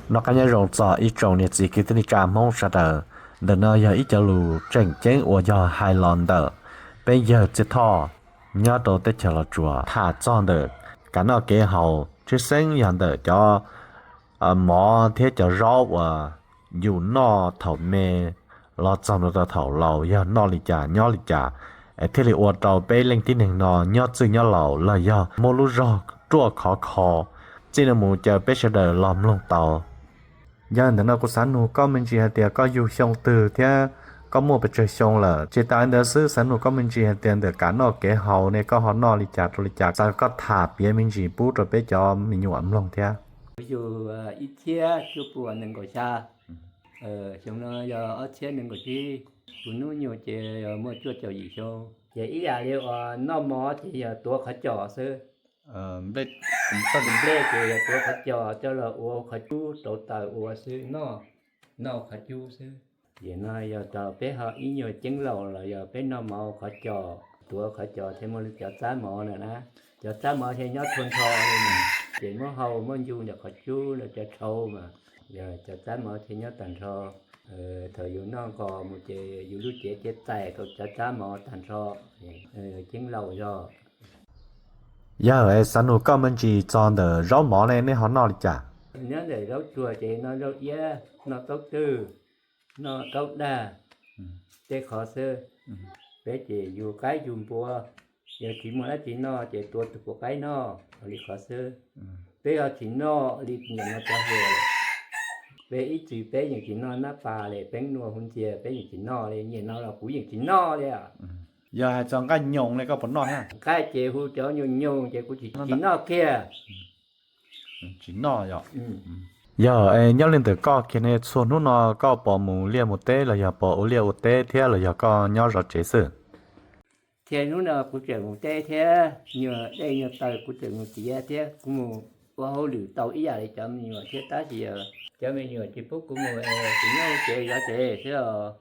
Noj qab nyob zoo txog ib tsoom niam txiv kwv tij neej tsa Hmoob sawv daws. Ntawm no yog ib cov lus tseem ceeb uas yog hais los ntawm peb yawg Txiaj Thoj nyob rau teb chaws Los Tsuas tham txog ntawm kev noj kev haus, tshwj xeeb yog ntawm cov mov thiab cov zaub uas yus noj thaum me los txog rau thaum laus yog noj li cas nyob li cas, es thiaj li ua rau peb leej tib neeg no nyob txwj nyob laus los yog muaj lub zog ruaj khov kho. Txij no mus caw peb sawv daws los mloog tau. Yog ntawm no kuv xav nug koj me ntsis hais tias koj yug xyoo twg thiab koj muaj pes tsawg xyoo lawm? Tsis tas li ntawd xwb, xav nug koj me ntsis hais tias ntawm kev noj kev haus ne koj ho noj li cas rau li cas, xav koj tham piav me ntsis pub rau peb cov me nyuam mloog thiab. Kuv yug ib txhiab cuaj puas nees nkaum xya, xyoo no yog ob txhiab nees nkaum tsib. Kuv hnub nyoog ces yog muaj cuaj caum yim xyoo. Ces ib yam li uas noj mov ces yog tuav qhov cos xwb. Nplej ces yog tuav qhov cos coj los ua qhov cub rauv taws ua xwb, noj, noj qhov cub xwb. Yam no yog tau peb ho ib nyuag ceeb laus los yog peb noj mov qhov cos, tuav qhov cos thiaj muaj cov txab mov na na. Cov txab mov thiaj nyob txhua nrho li, ces muab hau muab ncu ntawm qhov cub ntawm cov rhau mas, yog cov txab mov thiaj nyob tag nrho. Thaum yus noj nqos mus ces yus lub cev thiaj txais tau cov txab mov tag nrho. Ceeb laus zog. Yog xav nug koj me ntsis txog ntawm zaub mov ne nej ho noj li cas? Nyob ntawm zaub tsuag ces noj zaub iab, noj taub twg, noj taub dag, tej qhov xwb. Peb ces yug qaib yug npua, yog tsis muaj dab tsi noj ces tua tus puas qaib noj li qhov xwb. Peb ho tsis noj li nyiam no cov hluas. Peb ib txwm peb yeej tsis noj nab pas li, peeb nua hu ntxiag peb yeej tsis noj li, nyiam no los kuv yeej tsis noj li. Yog hais txog nqaij nyoos ne koj puas noj thiab? Nqaij ces hu cov nyoos nyoos ces kuv tsis noj kiag. Tsis noj. Yog nyob li ntawm koj kiag ne txhua hnub no koj puas mus liaj mus teb los yog puas ua liaj ua teb thiab los yog koj nyob zov tsev xwb? Txhia hnub no kuv tseem mus teb thiab, nyuag dej nyuag taws kuv tseem mus txiav thiab, kuv mus ua hauj lwm tau ib yam li cov me nyuam thiab tab sis cov me nyuam tsis pub kuv mus, tsis nyob hauv tsev zov tsev xwb os.